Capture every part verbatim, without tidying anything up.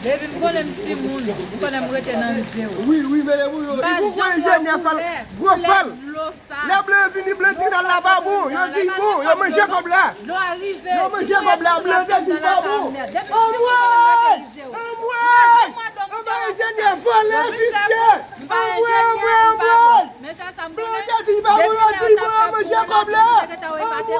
Depi m konnen m timoun, m konnen m rete nan mize yo. Wi, wi, mele pou yo. M pa janm wè koulè, koulè dlo sa. Lè blan yo vini, blan di nan lavabo, yo di bon, yo manje kòb la. Dlo a rive. Yo manje kòb la, blan yo di pa bon. Anmwey! Anmwey! Anmwey, enjenyè vòlè, visye! Anmwey, anmwey, anmwey! Blan yo te di pa bon, yo di bon, yo manje kòb la. Anmwey!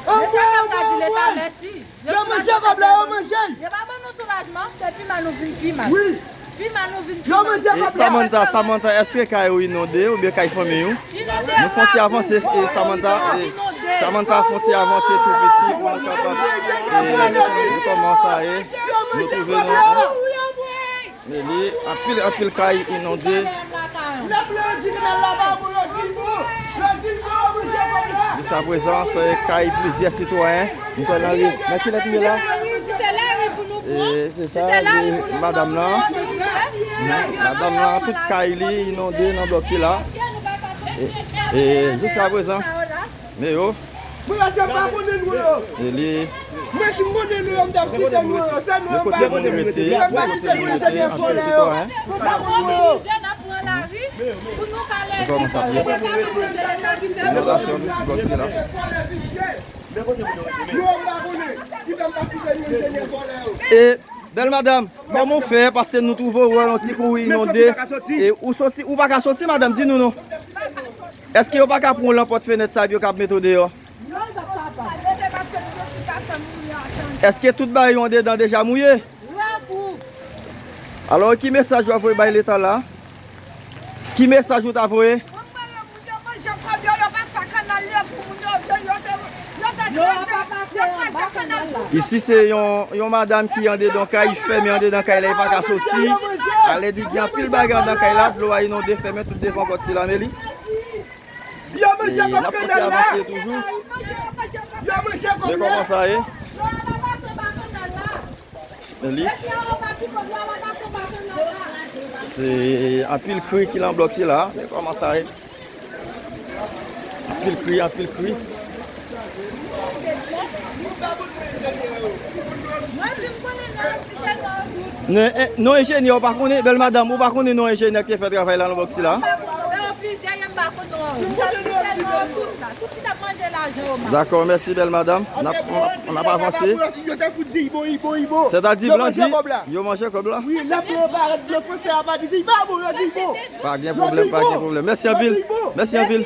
Anmwey, anmwey, anmwey! Yo manje kòb la, yo manje l. Yo pa ban nou soulajman, se pi mal nou vin pi mal. Wi. Pi mal nou vin pi mal. Yo manje kòb la. Samantha, Samantha, èske kay ou inonde oubyen kay fanmi ou? Inonde. Nou fon ti avanse, e, Samantha, e, Samantha fon ti avanse tou piti pou nou kapab, e, nou kòmanse, e, nou twouve nou, e. Meli, anpil, anpil kay inonde. Jiskaprezan, se kay plizyè sitwayen. Nou kwè nan ri. Nan ki lè nou ye la? E, se sa, e, madanm nan. Madanm nan, tout kay li inonde nan blòk sila. E, e, jiskaprezan. Men yo. Mwen pa konnen nou yo. E li. Mwen si m konnen nou yo, m t ap site nou yo. Se nou yo m pa konnen. Mwen pa site nou yo, se byen fò la yo. Mwen pa konnen nou yo. Li kòmanse ap ye. Inondasyon blòk sila. Nou yo m pa konnen. Ki fè m pa site nou yo, se byen fò la yo. E, bèl madanm, kòman w fè? Paske nou twouve w wè yon ti kou inonde. E ou soti, ou pa ka soti, madanm, di nou non. Èske yo pa ka pran w lan pòt fenèt sa epi yo ka ap mete w deyò? Non, yo p ap kapab. Èske tout bagay yo andedan deja mouye? Grangou. Alò, ki mesaj w ap voye bay Leta la? Ki mesaj ou ta voye? Mwen, mwen, yo manje kòb yo, yo pa fè kanal yo pou moun yo, yo, yo te, yo te kreze, yo kreze kanal la. Isi se yon, yon madanm ki andedan kay, fèmen andedan kay la, li pa ka soti. Ale di gen anpil bagay andan kay la, dlo a inonde, fèmen tout devan pòt sila, men li. Yo manje kòb kanal la. Yo manje kòb la. Men kòman sa ye? Men li. Se anpil kri ki lan blòk sila. Men kòman sa ye? Anpil kri, anpil kri. Non, eh, non enjenyè, ou pa konnen, bèl madanm, ou pa konnen non enjenyè ki te fè travay la nan blòk sila? Dakò, mèsi, bèl madanm. N ap, n ap, n ap avanse. Sètadi, blan di, yo manje kòb la. Pa gen pwoblèm, pa gen pwoblèm. Mèsi anpil. Mèsi anpil.